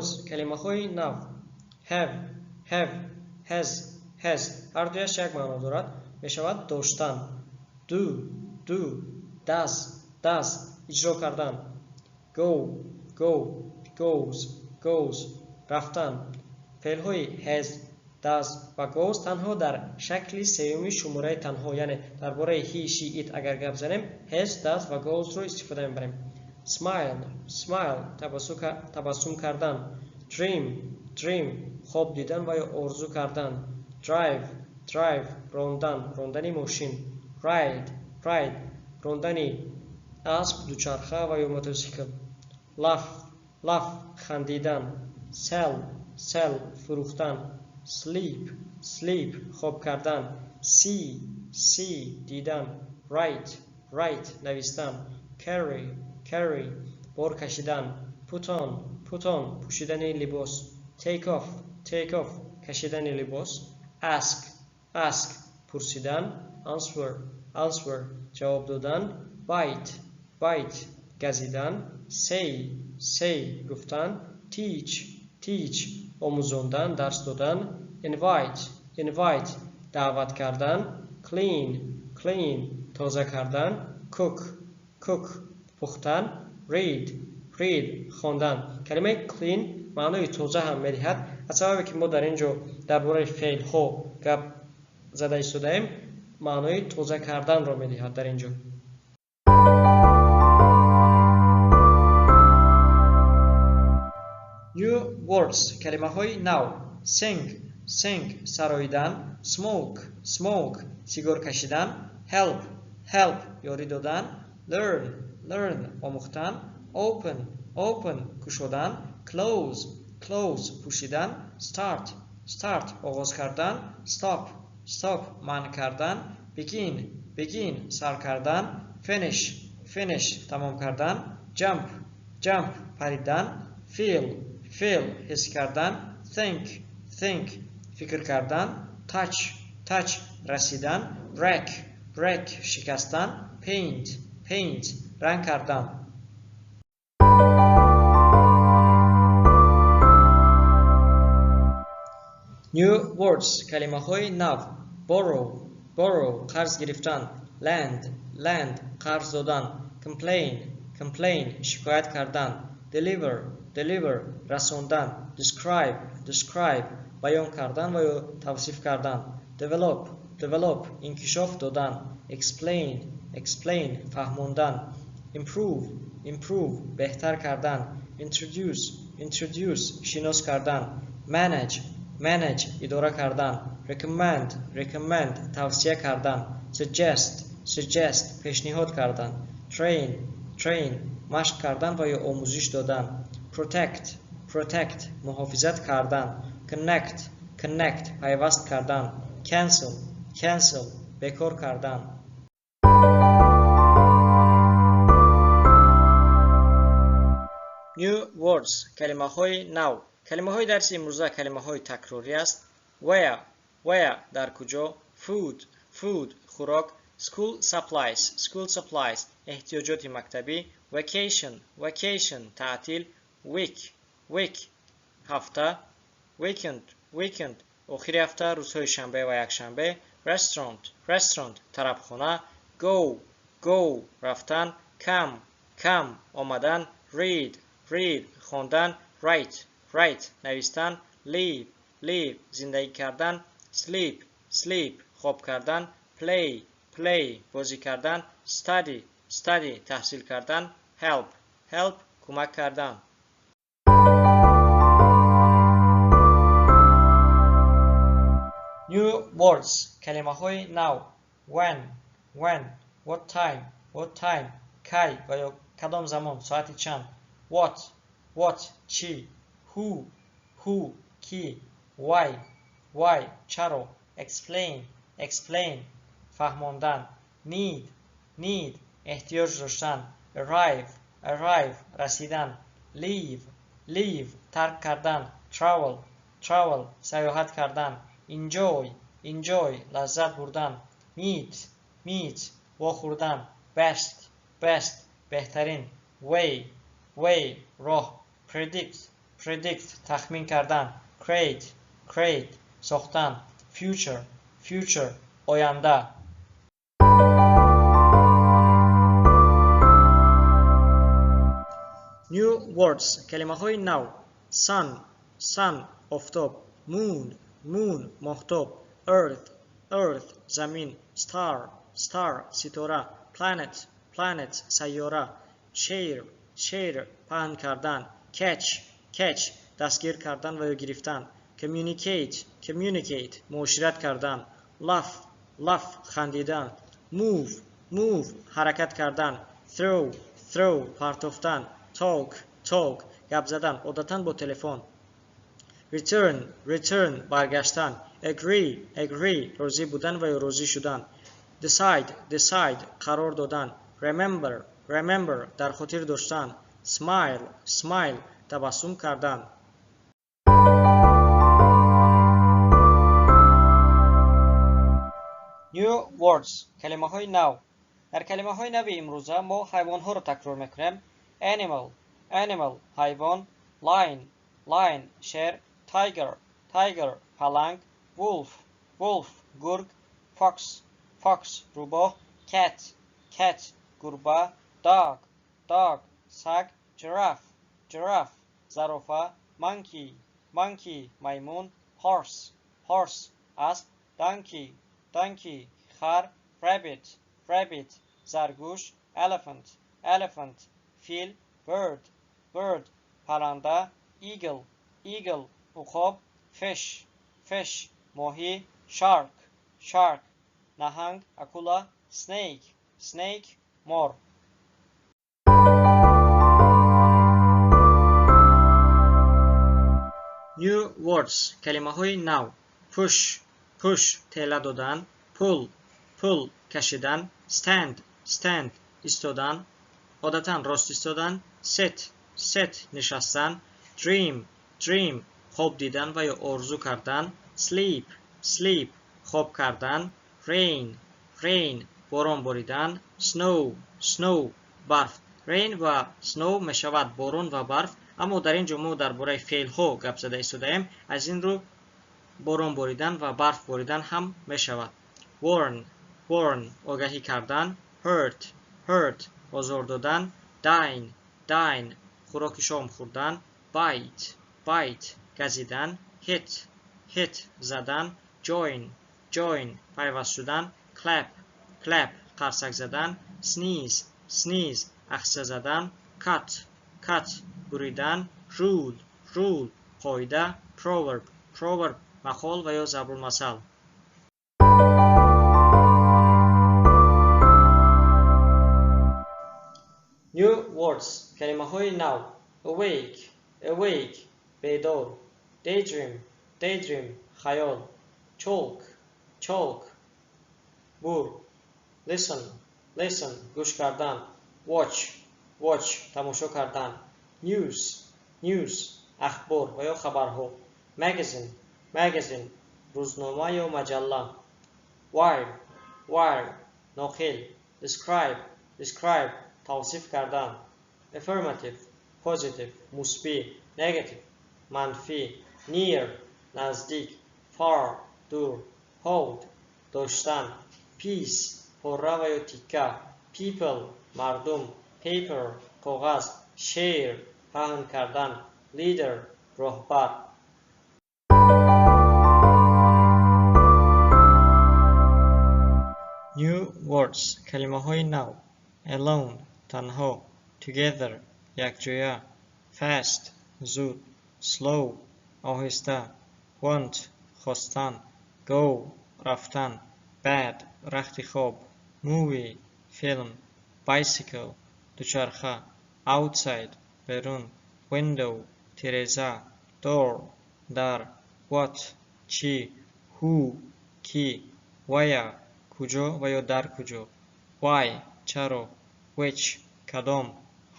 words калимаҳои нав. Have, have, has, has ҳар дуяш як маъно дорад, мешавад доштан. Do, do, does, does иҷро кардан. Go, go, goes, goes рафтан. Феълҳои has, does ва goes танҳо дар шакли сеюми шумораи танҳо, яъне дар бораи he, she, it агар гап занем, has, does ва goes-ро истифода мебарем. Smile, smile табассум кардан. Dream, dream хоб дидан ва ё орзу кардан. Drive, drive рондан, рондани мошин. Ride, ride рондани асп, дучарха ва ё мотосикл. Laugh, laugh хандидан. Sell, sell фурӯхтан. Sleep, sleep хоб кардан. See, see дидан. Write, write навистан. Carry, carry бор кашидан. Put on, put on пӯшидани либос. Take off, take off кашидани либос. Ask, ask пурсидан. Answer, answer ҷавоб додан. Bite, bite газидан. Say, say гуфтан. Teach, teach омӯзондан, дарс додан. Invite, invite даъват кардан. Clean, clean тоза кардан. Cook, cook пухтан. Read, read хондан. Калимаи clean маънои тоза ҳам медиҳад. Аз сабабе ки мо дар ин ҷо дар бораи феълҳо гап зада истодаем, маънои тоза карданро медиҳад дар ин ҷо. New words калимаҳои нав. Sing, sing сароидан. Smoke, smoke сигор кашидан. Help, help ёрӣ додан. Learn, learn омӯхтан. Open, open кушодан. Close, close пӯшидан. Start, start оғоз кардан. Stop, stop манъ кардан. Begin, begin сар кардан. Finish, finish тамом кардан. Jump, jump паридан. Feel, feel ҳис кардан. Think, think фикр кардан. Touch, touch расидан. Break, break шикастан. Paint, paint ранг кардан. New words калимаҳои нав. Borrow, borrow қарз гирифтан. Lend, lend қарз додан. Complain, complain шикоят кардан. Deliver, deliver расондан. Describe, describe баён кардан ва ё тавсиф кардан. Develop, develop инкишоф додан. Explain, explain фаҳмондан. Improve, improve беҳтар кардан. Introduce, introduce шинос кардан. Manage, manage идора кардан. Recommend, recommend тавсия кардан. Suggest, suggest пешниҳод кардан. Train, train машқ кардан ва ё омӯзиш додан. Protect, protect муҳофизат кардан. Connect, connect пайваст кардан. Cancel, cancel бекор кардан. New words калимаҳои нав. Калимаҳои дарси имрӯза калимаҳои такрорӣ аст. Where, where дар куҷо. Food, food хӯрок. School supplies, school supplies эҳтиёҷоти мактабӣ. Vacation, vacation таътил. Week, week ҳафта. Weekend, weekend охири ҳафта, рӯзҳои шанбе ва якшанбе. Restaurant, restaurant тарабхона. Go, go рафтан. Come, come омадан. Read, read хондан. Write, write навистан. Live, live зиндагӣ кардан. Sleep, sleep хоб кардан. Play, play бозӣ кардан. Study, study таҳсил кардан. Help, help кӯмак кардан. New words калимаҳои нав. When, when, what time, what time кай ва ё кадом замон, соати чанд. What, what чӣ. Who, who кӣ. Why, why чаро. Explain, explain фаҳмондан. Need, need эҳтиёҷ доштан. Arrive, arrive расидан. Leave, leave тарк кардан. Travel, travel сайёҳат кардан. Enjoy, enjoy лаззат бурдан. Meet, meet вохӯрдан. Best, best беҳтарин. Way, way роҳ. Predict, Predict тахмин кардан. Create, create сохтан. Future, future оянда. New words калимаҳои нав. Sun, sun офтоб, moon, moon моҳтоб, earth, earth замин, star, star ситора, planet, planet сайёра, share, share паҳн кардан, catch, catch дастгир кардан ва ё гирифтан, communicate, communicate муошират кардан, laugh, laugh хандидан, move, move ҳаракат кардан, throw, throw партофтан, talk, talk гап задан, одатан бо телефон, return, return баргаштан, agree, agree розӣ будан ва ё розӣ шудан, decide, decide қарор додан, remember, remember дар хотир доштан, smile, smile табассум кардан. New words калимаҳои нав. Дар калимаҳои нави имрӯза мо ҳайвонҳоро такрор мекунем. Animal, animal ҳайвон, lion, lion шер, tiger, tiger паланг, wolf, wolf гург, fox, fox рӯбоҳ, cat, cat гурба, dog, dog саг, giraffe, giraffe зарофа, monkey, monkey маймун, horse, horse асп, donkey, donkey хар, rabbit, rabbit заргӯш, elephant, elephant фил, bird, bird парранда, eagle, eagle уқоб, fish, fish моҳӣ, shark, shark наҳанг, акула, snake, snake мор. New words калимаҳои нав. Push, push тела додан, pull, pull кашидан, stand, stand истодан, одатан рост истодан, sit, sit нишастан, dream, dream хоб дидан ва ё орзу кардан, sleep, sleep хоб кардан, rain, rain борон боридан, snow, snow барф. Rain ва snow мешавад борон ва барф, аммо дар ин ҷо мо дар бораи феълҳо гап зада истодаем, аз ин рӯ борон боридан ва барф боридан ҳам мешавад. Warn, warn огаҳӣ кардан, hurt, hurt озор додан, dine, dine хӯроки шом хӯрдан, bite, bite газидан, hit, hit задан, join, join пайваст шудан, clap, clap қарсак задан, sneeze, sneeze ахса задан, cut, cut буридан, rule, rule қоида, proverb, proverb мақол ва ё зарбулмасал. New words калимаҳои нав. Awake, awake бедор, daydream, daydream хаёл, chalk, chalk бур, listen, listen гӯш кардан, watch, watch тамошо кардан, news, news ахбор ва ё хабарҳо, magazine, magazine рӯзнома ё маҷалла, wire, wire ноқил, describe, describe тавсиф кардан, affirmative, positive мусбӣ, negative манфӣ, near наздик, far дур, hold доштан, piece пора ва ё тикка, people мардум, paper коғаз, share паҳн кардан, leader роҳбар. New words калимаҳои нав. Alone танҳо, together якҷоя, fast зуд, slow оҳиста, want хостан, go рафтан, bed рахти хоб, movie филм, bicycle дучарха, outside берун, window тиреза, door дар, what чӣ, who кӣ, where куҷо ва ё дар куҷо, why чаро, which кадом,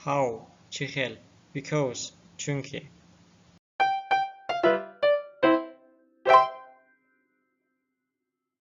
how чӣ хел, because чунки.